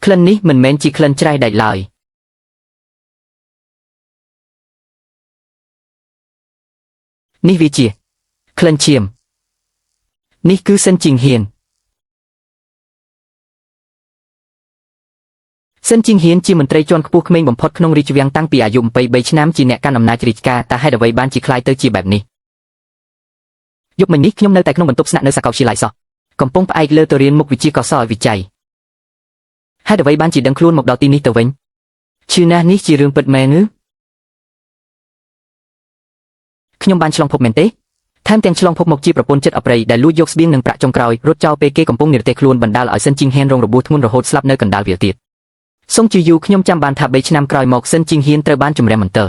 ក្លិននេះមិនមែនជាក្លិនច្រែះដាច់ឡើយនេះវាជាក្លិនឈាមនេះគឺសិនជីងហ៊ានសិនជីងហ៊ានជាមន្ត្រីជាន់ខ្ពស់ក្មេងបំផុតក្នុងរាជវាំងតាំងពីអាយុ23ឆ្នាំជាអ្នកកាន់អំណាចរាជការតើហេតុអ្វីបានជាคล้ายទៅជាបែបនេះយប់មិញនេះខ្ញុំនៅតែក្នុងបន្ទប់ស្នាក់នៅសាកលវិទ្យាល័យសោះកំពុងផ្អែកលើទៅរៀនមុខវិជ្ជាកុសលវិច័យហេតុអ្វីបានជាដឹងខ្លួនមកដល់ទីនេះទៅវិញឈឺណាស់នេះជារឿងពិតមែនឬខ្ញុំបានឆ្លងភពមែនទេថែមទាំងឆ្លងភពមកជាប្រពន្ធចិត្តអប្រិយដែលលួចយកស្បៀងនិងប្រាក់ចុងក្រោយរត់ចោលពេលគេកំពុងនិរទេសខ្លួនបណ្ដាលឲ្យសិនជីងហ៊ានរងរបួសធ្ងន់រហូតស្លាប់នៅកណ្ដាលវាលទៀតសុងជឺយូខ្ញុំចាំបានថា3ឆ្នាំក្រោយមកសិនជីងហ៊ានត្រូវបានជំរះមន្ទិល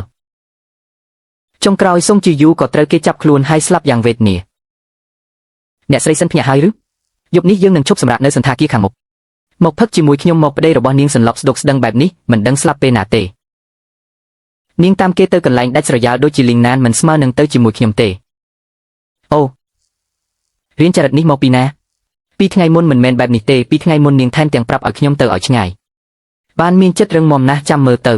ចុងក្រោយសុងជឺយូក៏ត្រូវគេចាប់ខ្លួនហើយស្លាប់យ៉ាងវេទនាអ្នកស្រីសិនភ្ញាក់ហើយឬយប់នេះយើងនឹងឈប់សម្រាកនៅសន្តាគារខាងមុខមកផឹកជាមួយខ្ញុំមកប្តីរបស់នាងសន្លប់ស្ដុកស្ដឹងបែបនេះមិនដឹងស្លាប់ពេលណាទេនាងតាមគេទៅកន្លែងដាច់ស្រយាលដូចជាលីងណានមិនស្មើនឹងទៅជាមួយខ្ញុំទេអូរៀនចរិតនេះមកពីណាពីថ្ងៃមុនមិនមែនបែបនេះទេពីថ្ងៃមុននាងថែមទាំងប្រាប់ឲ្យខ្ញុំទៅឲ្យឆ្ងាយបានមានចិត្តរឹងមាំណាស់ចាំមើលទៅ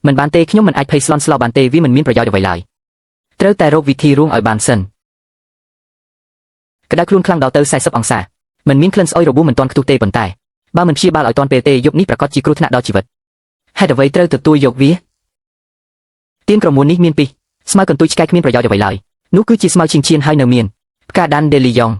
មិនបានទេខ្ញុំមិនអាចភ័យស្លន់ស្លោបានទេវាមិនមានប្រយោជន៍អ្វីឡើយត្រូវតែរកវិធីរួមឲ្យបានសិនក្តៅខ្លួនខ្លាំងដល់ទៅ40អង្សាមិនមានក្លិនស្អុយរបួសមិនទាន់ខ្ទុះទេប៉ុន្តែបើមិនព្យាបាលឲ្យទាន់ពេលទេយប់នេះប្រកាសជាគ្រោះថ្នាក់ដល់ជីវិតហេតុអ្វីត្រូវទទួលយកវាទៀនក្រមួននេះមានពីរស្មៅកន្ទុយឆ្កែគ្មានប្រយោជន៍អ្វីឡើយនោះគឺជាស្មៅឈៀងឈៀនហើយនៅមានផ្កាដានដេលីយ៉ុង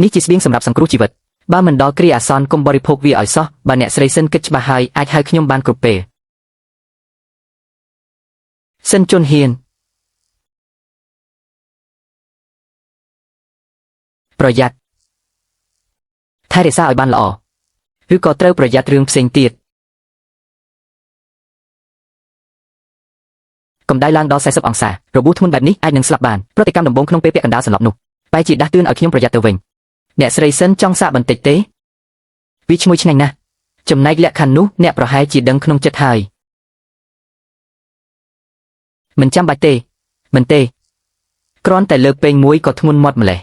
នេះជាស្បៀងសម្រាប់សង្គ្រោះជីវិតបើមិនដល់គ្រាអាសន្នកុំបរិភោគវាឲ្យសោះបើអ្នកស្រីសិនគិតច្បាស់ហើយអាចហៅខ្ញុំបានគ្រប់ពេលសិនជុនហ៊ានប្រយ័ត្នថែរក្សាឲ្យបានល្អឬក៏ត្រូវប្រយ័ត្នរឿងផ្សេងទៀតកម្ដៅឡើងដល់40អង្សារបួសធ្ងន់បែបនេះអាចនឹងស្លាប់បានប្រតិកម្មដំបូងក្នុងពេលពាក់កណ្ដាលសន្លប់នោះបែរជាដាស់តឿនឲ្យខ្ញុំប្រយ័ត្នទៅវិញអ្នកស្រីសិនចង់សាកបន្តិចទេវាឈ្ងុយឆ្ងាញ់ណាស់ចំណែកលក្ខខណ្ឌនោះអ្នកប្រហែលជាដឹងក្នុងចិត្តហើយមិនចាំបាច់ទេមិនទេគ្រាន់តែលើកពេងមួយក៏ធ្ងន់មាត់ម្លេះ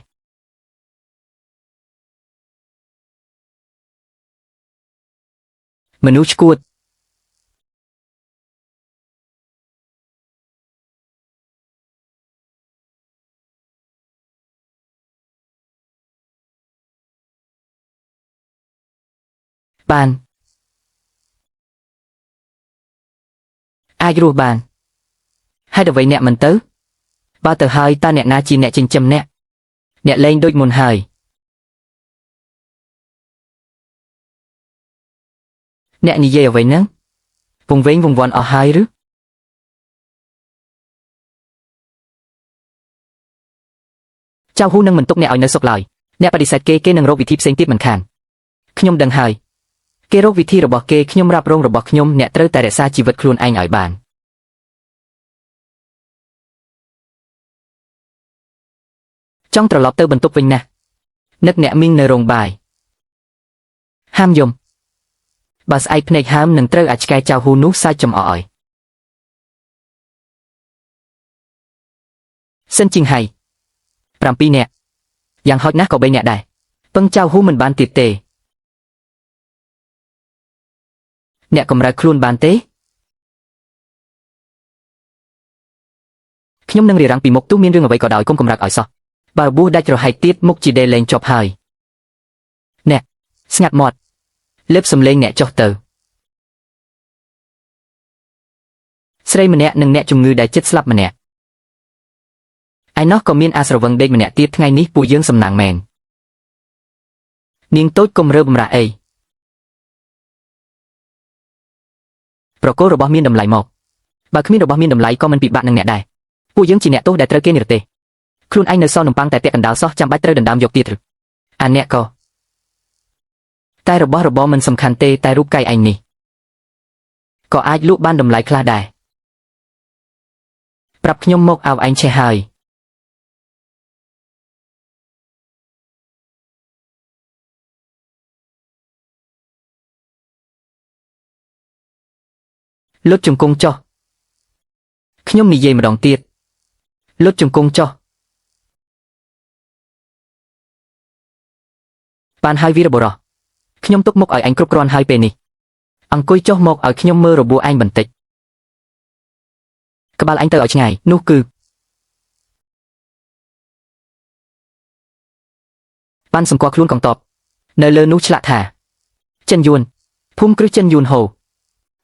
មនុស្សឈួតបានអាចរស់បានហេតុអ្វីអ្នកមិនទៅបើទៅហើយតើអ្នកណាជាអ្នកចិញ្ចឹមអ្នកអ្នកលែងដូចមុនហើយអ្នកនិយាយអ្វីហ្នឹងពងវែងវង្វាន់អស់ហើយឬចៅហ៊ូនឹងមិនទុកអ្នកឲ្យនៅសុខឡើយអ្នកបដិសេធគេគេនឹងរកវិធីផ្សេងទៀតមិនខានខ្ញុំដឹងហើយគេរកវិធីរបស់គេខ្ញុំរ៉ាប់រងរបស់ខ្ញុំអ្នកត្រូវតែរក្សាជីវិតខ្លួនឯងឲ្យបានចង់ត្រឡប់ទៅបន្ទប់វិញណាស់នឹកអ្នកមីងនៅរោងបាយហាមយំបើស្អែកភ្នែកហើមនឹងត្រូវអាចឆ្កែចៅហ៊ូនោះសាច់ចំអកឲ្យសិនជីងហៃ7នាក់យ៉ាងហោចណាស់ក៏3នាក់ដែរពឹងចៅហ៊ូមិនបានទៀតទេអ្នកកម្រើកខ្លួនបានទេខ្ញុំនឹងរារាំងពីមុខទោះមានរឿងអ្វីក៏ដោយកុំកម្រើកឲ្យសោះបើរបួសដាច់រហែកទៀតមុខជាដេលែងជាប់ហើយអ្នកស្ងាត់មាត់លើបសំឡេងអ្នកចុះទៅស្រីម្នាក់និងអ្នកជំងឺដែលជិតស្លាប់ម្នាក់ឯណោះក៏មានអាស្រវឹងដេកម្នាក់ទៀតថ្ងៃនេះពួកយើងសំណាងមែននាងតូចកុំរើបំរាស់អីប្រគល់របស់មានតម្លៃមកបើគ្មានរបស់មានតម្លៃក៏មិនពិបាកនឹងអ្នកដែរពួកយើងជាអ្នកទោសដែលត្រូវគេនិរទេសខ្លួនឯងនៅសល់នំប៉័ងតែពាក់កណ្ដាលសោះចាំបាច់ត្រូវដណ្ដើមយកទៀតឬអាអ្នកក៏តែរបស់របរមិនសំខាន់ទេតែរូបកាយឯងនេះក៏អាចលក់បានតម្លៃខ្លះដែរ ប្រាប់ខ្ញុំមកឲ្យឯងឆេះហើយលុតជង្គង់ចុះខ្ញុំនិយាយម្ដងទៀតលុតជង្គង់ចុះបានហើយវីរបុរសខ្ញុំទុកមុខឲ្យឯងគ្រប់គ្រាន់ហើយពេលនេះអង្គុយចុះមកឲ្យខ្ញុំមើលរបួសឯងបន្តិចក្បាលឯងទៅឲ្យឆ្ងាយនោះគឺបានសម្គាល់ខ្លួនកងតបនៅលើនោះឆ្លាក់ថាចិនយួនភូមិគ្រឹះចិនយួនហូ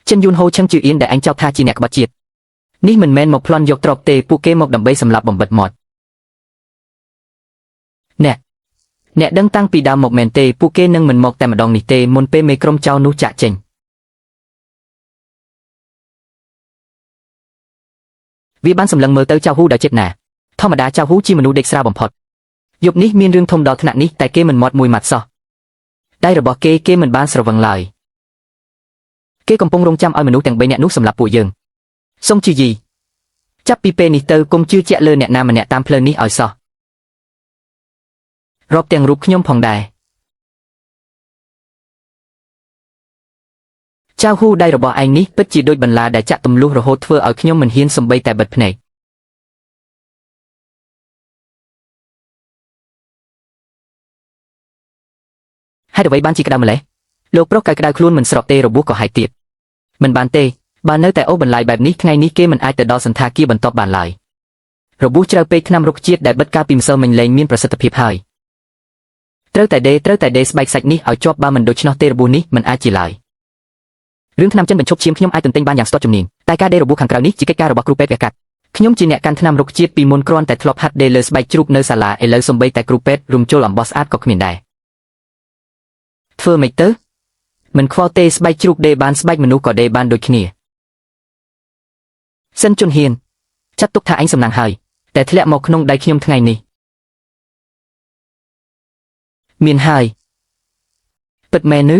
ចិនយួនហូឆឹងជឿអៀនដែលឯងចោទថាជាអ្នកក្បត់ជាតិនេះមិនមែនមកប្លន់យកទ្រព្យទេពួកគេមកដើម្បីសម្លាប់បំបិតមាត់អ្នកអ្នកដឹងតាំងពីដើមមកមែនទេពួកគេនឹងមិនមកតែម្ដងនេះទេមុនពេលមេក្រុមចៅនោះចាក់ចេញវាបានសម្លឹងមើលទៅចៅហ៊ូដោយចិត្តណាធម្មតាចៅហ៊ូជាមនុស្សដេកស្រាបំផុតយប់នេះមានរឿងធំដល់ថ្នាក់នេះតែគេមិនមាត់មួយម៉ាត់សោះដៃរបស់គេគេមិនបានស្រវឹងឡើយគេកំពុងរងចាំឲ្យមនុស្សទាំង3នាក់នោះសម្លាប់ពួកយើងសុំជឺយីចាប់ពីពេលនេះទៅកុំជឿជាក់លើអ្នកណាម្នាក់តាមផ្លូវនេះឲ្យសោះរាប់ទាំងរូបខ្ញុំផងដែរចៅហ៊ូដៃរបស់ឯងនេះពិតជាដូចបន្លាដែលចាក់ទម្លុះរហូតធ្វើឲ្យខ្ញុំមិនហ៊ានសំបីតែបិទភ្នែកហេតុអ្វីបានជាក្តៅម្ល៉េះលោកប្រុសកៅក្តៅខ្លួនមិនស្របទេរបួសក៏ហែកទៀតមិនបានទេបើនៅតែអូសបន្លាយបែបនេះថ្ងៃនេះគេមិនអាចទៅដល់សន្តាគារបន្ទាប់បានឡើយរបួសជ្រៅពេកថ្នាំរុក្ខជាតិដែលបិទកាលពីម្សិលមិញលែងមានប្រសិទ្ធភាពហើយត្រូវតែដេស្បែកសាច់នេះឲ្យជាប់បើមិនដូច្នោះទេរបួសនេះមិនអាចជាឡើយរឿងថ្នាំចិនបញ្ឈប់ឈាមខ្ញុំអាចទន្ទិញបានយ៉ាងស្ទាត់ជំនាញតែការដេរបួសខាងក្រៅនេះជាកិច្ចការរបស់គ្រូពេទ្យវះកាត់ខ្ញុំជាអ្នកកាន់ថ្នាំរុក្ខជាតិពីមុនគ្រាន់តែធ្លាប់ហាត់ដេលើស្បែកជ្រូកនៅសាលាឥឡូវសំបីតែគ្រូពេទ្យរុំជុលអំបោះស្អាតក៏គ្មានដែរធ្វើម៉េចទៅមិនខ្វល់ទេស្បែកជ្រូកដេបានស្បែកមនុស្សក៏ដេបានដូចគ្នាសិនជុនហ៊ានចាត់ទុកថាឯងសំណាងហើយតែធ្លាក់មកក្នុងដៃខ្ញុំថ្ងៃនេះមានហើយពិតមែនឬ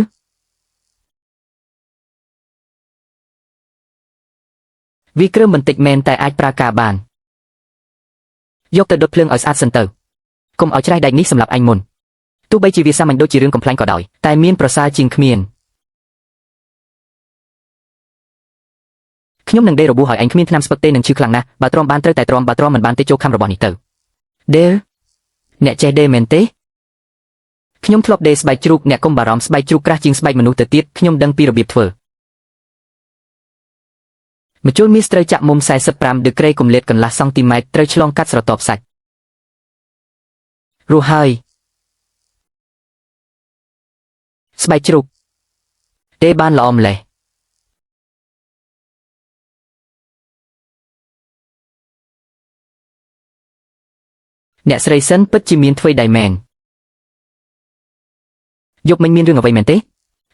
វាគ្រើមបន្តិចមែនតែអាចប្រើការបានយកទៅដុតភ្លើងឲ្យស្អាតសិនទៅកុំឲ្យច្រេះដែកនេះសម្រាប់ឯងមុនទោះបីជាវាសាមញ្ញដូចជារឿងកំប្លែងក៏ដោយតែមានប្រសើរជាងគ្មានខ្ញុំនឹងដេរបួសឲ្យឯងគ្មានថ្នាំស្ពឹកទេនឹងឈឺខ្លាំងណាស់បើទ្រាំបានត្រូវតែទ្រាំបើទ្រាំមិនបានទេចូលខំរបស់នេះទៅដេអ្នកចេះដេមែនទេខ្ញុំធ្លាប់ដេស្បែកជ្រូកអ្នកកុំបារម្ភស្បែកជ្រូកក្រាស់ជាងស្បែកមនុស្សទៅទៀតខ្ញុំដឹងពីរបៀបធ្វើម្ជុលមាសត្រូវចាក់មុំ45ដឺក្រេគម្លាតកន្លះសង់ទីម៉ែត្រត្រូវឆ្លងកាត់ស្រទាប់សាច់រស់ហើយស្បែកជ្រូកទេបានល្អម្ល៉េះអ្នកស្រីសិនពិតជាមានធ្វើដៃមែនយប់មិញមានរឿងអ្វីមែនទេ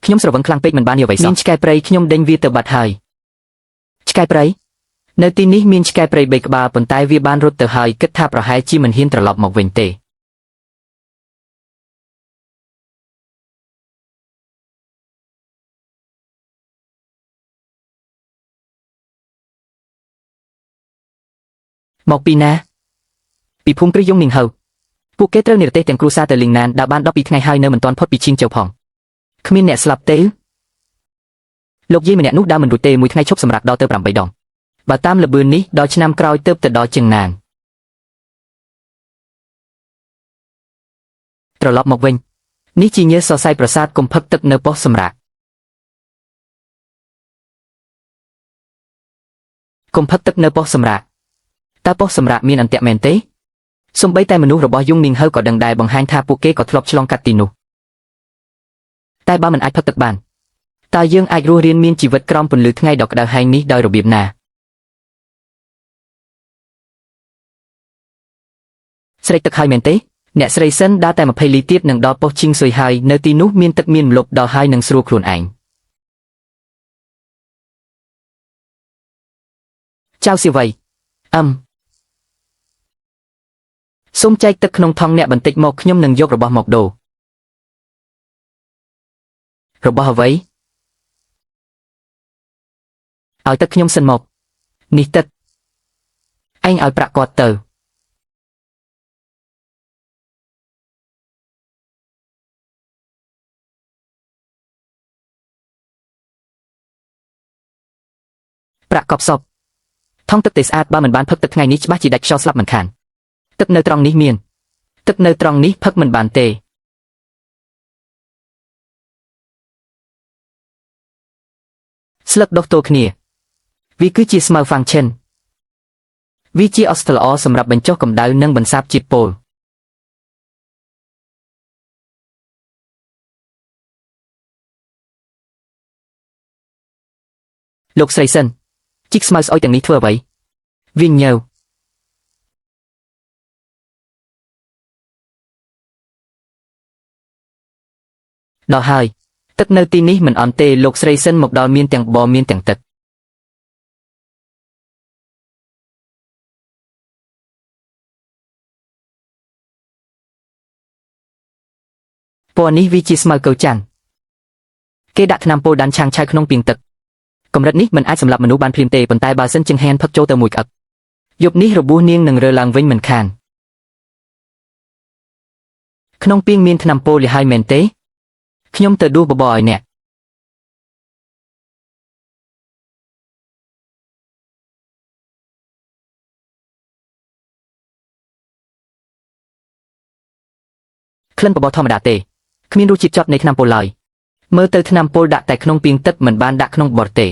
ខ្ញុំស្រវឹងខ្លាំងពេកមិនបានអ្វីសោះមានឆ្កែព្រៃខ្ញុំដេញវាទៅបាត់ហើយឆ្កែព្រៃនៅទីនេះមានឆ្កែព្រៃ3ក្បាលប៉ុន្តែវាបានរត់ទៅហើយគិតថាប្រហែលជាមិនហ៊ានត្រឡប់មកវិញទេមកពីណាពីភូមិគ្រឹះយងនីងហៅពួកគេត្រូវនិរទេសទាំងគ្រួសារទៅលីងណានដើរបាន12ថ្ងៃហើយនៅមិនទាន់ផុតពីឈៀងជៅផងគ្មានអ្នកស្លាប់ទេលោកយាយម្នាក់នោះដើរមិនរួចទេមួយថ្ងៃឈប់សម្រាប់ដល់ទៅ8ដងបើតាមល្បឿននេះដល់ឆ្នាំក្រោយទើបទៅដល់ជឹងណានត្រឡប់មកវិញនេះជាញើសសរសៃប្រសាទកុំផឹកទឹកនៅប៉ុស្តិ៍សម្រាប់កុំផឹកទឹកនៅប៉ុស្តិ៍សម្រាប់តើប៉ុស្តិ៍សម្រាប់មានអន្ទាក់មែនទេសំបីតែមនុស្សរបស់យងនីងហៅក៏ដឹងដែរបង្ហាញថាពួកគេក៏ធ្លាប់ឆ្លងកាត់ទីនោះតែបើមិនអាចផឹកទឹកបានតើយើងអាចរស់រានមានជីវិតក្រោមពន្លឺថ្ងៃដ៏ក្តៅហែងនេះដោយរបៀបណាស្រេកទឹកហើយមែនទេអ្នកស្រីសិនដើរតែ20លីទៀតនឹងដល់ប៉ុស្តិ៍ឈីងស៊ុយហើយនៅទីនោះមានទឹកមានម្លប់ដល់ហើយនឹងស្រួលខ្លួនឯងចៅសៀវៃអឹមសូមចែកទឹកក្នុងថង់អ្នកបន្តិចមកខ្ញុំនឹងយករបស់មកដូររបស់អ្វីឲ្យទឹកខ្ញុំសិនមកនេះទឹក ឯងឲ្យប្រាក់គាត់ទៅប្រាក់កប់សពថង់ទឹកទេស្អាតបើមិនបានផឹកទឹកថ្ងៃនេះច្បាស់ជាដាច់ខ្យល់ស្លាប់មិនខានទឹកនៅត្រង់នេះមានទឹកនៅត្រង់នេះផឹកមិនបានទេស្លឹកដុះទល់គ្នាវាគឺជាស្មៅហ្វាងឈិនវាជាអស្ត្រល្អសម្រាប់បញ្ចុះកម្ដៅនិងបន្សាបជាតិពុលលោកស្រីសិនជីកស្មៅស្អុយទាំងនេះធ្វើអ្វីវាញើវដល់ហើយទឹកនៅទីនេះមិនអន់ទេលោកស្រីសិនមកដល់មានទាំងបរមានទាំងទឹកពណ៌នេះវាជាស្មៅកៅចាន់គេដាក់ថ្នាំពុលដានឆាងឆៅក្នុងពាងទឹកកម្រិតនេះមិនអាចសម្លាប់មនុស្សបានភ្លាមទេប៉ុន្តែបើសិនជាងហានផឹកចូលទៅមួយក្អឹកយប់នេះរបួសនាងនឹងរើឡើងវិញមិនខានក្នុងពាងមានថ្នាំពុលលិហើយមែនទេខ្ញុំទៅដួសបបរឲ្យអ្នកក្លិនបបរធម្មតាទេគ្មានរសជាតិចត់នៃថ្នាំពុលឡើយមើលទៅថ្នាំពុលដាក់តែក្នុងពាងទឹកមិនបានដាក់ក្នុងបបរទេ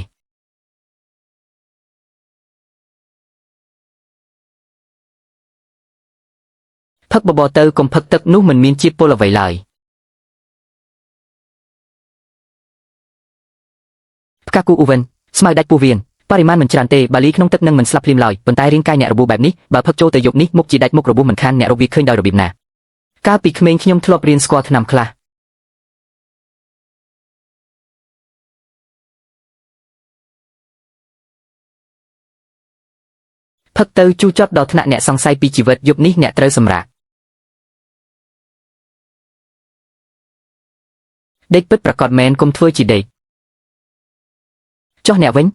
ផឹកបបរទៅកុំផឹកទឹកនោះមិនមានជាតិពុលអ្វីឡើយផ្កាគូអ៊ូវិនស្មៅដាច់ពោះវៀនបរិមាណមិនច្រើនទេបាលីក្នុងទឹកនឹងមិនស្លាប់ភ្លាមឡើយប៉ុន្តែរាងកាយអ្នករបួសបែបនេះបើផឹកចូលទៅយប់នេះមុខជាដាច់មុខរបួសមិនខានអ្នករកវាឃើញដោយរបៀបណាកាលពីក្មេងខ្ញុំធ្លាប់រៀនស្គាល់ថ្នាំខ្លះផឹកទៅជូរចត់ដល់ថ្នាក់អ្នកសង្ស័យពីជីវិតយប់នេះអ្នកត្រូវសម្រាកដេកពិតប្រាកដមែនគុំធ្វើជាដេកចុះអ្នកវិញ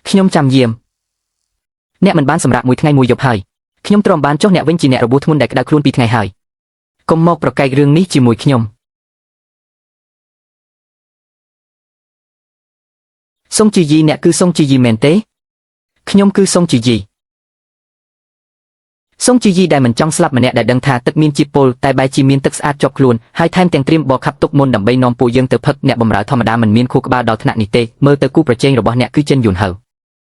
ខ្ញុំចាំយាមអ្នកមិនបានសម្រាកមួយថ្ងៃមួយយប់ហើយខ្ញុំទ្រាំបានចុះអ្នកវិញជាអ្នករបួសធ្ងន់ដែលក្តៅខ្លួនពីថ្ងៃហើយកុំមកប្រកែករឿងនេះជាមួយខ្ញុំសុងជីយីអ្នកគឺសុងជីយីមែនទេខ្ញុំគឺសុងជីយីសុងជីយីដែលមិនចង់ស្លាប់ម្នាក់ដែលដឹងថាទឹកមានជាតិពុលតែបែរជាមានទឹកស្អាតជាប់ខ្លួនហើយថែមទាំងត្រៀមបរខាប់ទុកមុនដើម្បីនាំពួកយើងទៅផឹកអ្នកបម្រើធម្មតាមិនមានខួរក្បាលដល់ថ្នាក់នេះទេមើលទៅគូប្រជែងរបស់អ្នកគឺចិនយួនហៅ